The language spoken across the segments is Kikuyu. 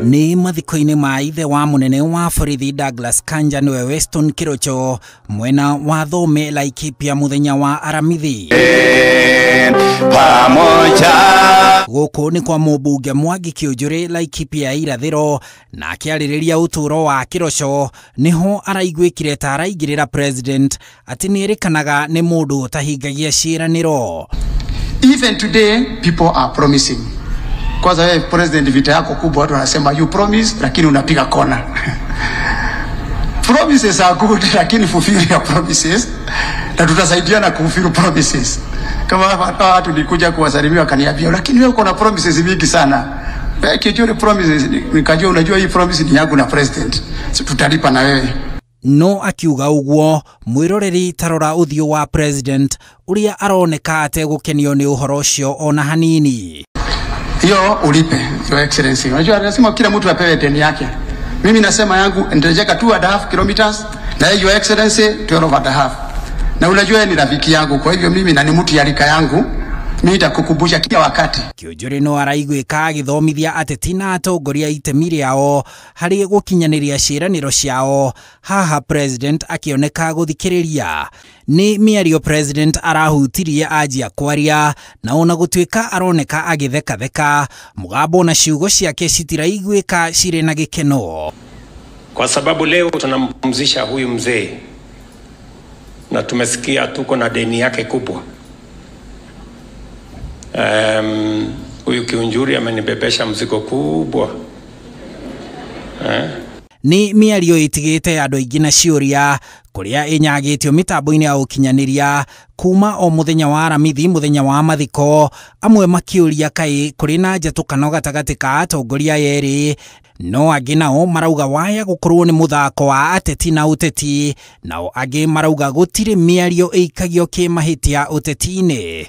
Nĩ mathiko-inĩ ma ithe wa mũnene wa borithi Douglas Kanja nĩwe Weston Kirocho mwena wa Thome Laikipia muthenya wa Aramithi. Pamoja. Gũkũ nĩ kwa mũmbunge Mwangi Kiunjuri Laikipia irathĩro, na akĩarĩrĩria ũtũũro wa Kirocho nĩho araiguĩkire ta araingĩrĩra president atĩ nĩerĩkanaga nĩ mũndũ ũtahingagia ciĩranĩro. Even today people are promising. Kwanza wewe president, vita yako kubwa, watu wanasema you promise lakini unapiga kona. Promises are good, lakini fulfill your promises, na tutasaidiana kufulfill promises. Kama hapa watu nilikuja kuwasalimia wakaniambia, lakini wewe uko na promises mingi sana. Wewe Kiunjuri promises, nikajua unajua hii promise ni yangu na president. So tutalipa na wewe. No akiuga ũguo mwĩroreri tarora ũthiũ wa president ũrĩa aroneka ategũkenio nĩ ũhoro ũcio ona hanini. Hiyo ulipe, Your Excellency. Unajua lazima kila mtu apewe deni yake. Mimi nasema yangu nitajenga 2.5 kilometers na Your Excellency 12.5. Na unajua ni rafiki yangu, kwa hivyo mimi na ni mtu ya rika yangu, mimi nitakukumbusha kila wakati. Kiunjuri no araiguĩka agĩthomithia ateti na atongoria itemi rĩao harĩ gũkinyanĩria ciĩranĩro ciao. Haha president akĩoneka gũthikĩrĩria. Nĩ mĩario president arahutirie anjia kwaria, na ona gũtuĩka aroneka agĩthekatheka, mũgambo na ciugo ciake citiraiguĩka cirĩ na gĩkeno. Kwa sababu leo tunampumzisha huyu mzee na tumesikia tuko na deni yake kubwa. Huyu Kiunjuri amenibebesha mzigo kubwa. Nĩ mĩario ĩtigĩte andũ aingĩ na ciũria kũrĩa ĩnyagĩtio mĩtambo-inĩ ya ũkinyanĩria kuma o mũthenya wa Aramithi mũthenya wa mathiko, amwe makĩũria kaĩ kũrĩ na njatũkano gatagatĩ ka atongoria erĩ, no angĩ nao marauga waya gũkorwo nĩ mũthako wa ateti na ũteti, nao angĩ marauga gũtirĩ mĩario ĩikagio kĩmahĩtia ũteti-inĩ.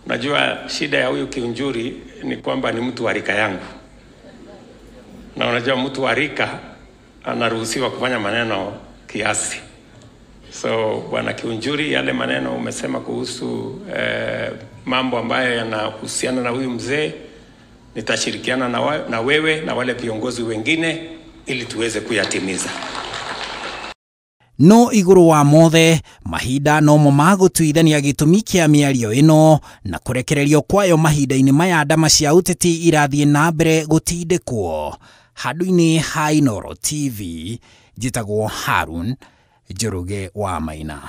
Najua shida ya huyu Kiunjuri ni kwamba ni mtu wa rika yangu, na unajua mtu wa rika anaruhusiwa kufanya maneno kiasi. So bwana Kiunjuri, yale maneno umesema kuhusu mambo ambayo yanahusiana na huyu mzee, nitashirikiana na wewe na wale viongozi wengine ili tuweze kuyatimiza. No igũrũ wa mothe mahinda nomo magũtuithania gĩtũmi kĩa mĩario ĩno na kũrekererio kwayo mahinda-inĩ maya ndama cia ũteti irathiĩ na mbere gũtindĩkwo. Handũ-inĩ ha Inooro TV, njĩtagwo Harun Njoroge wa Maina.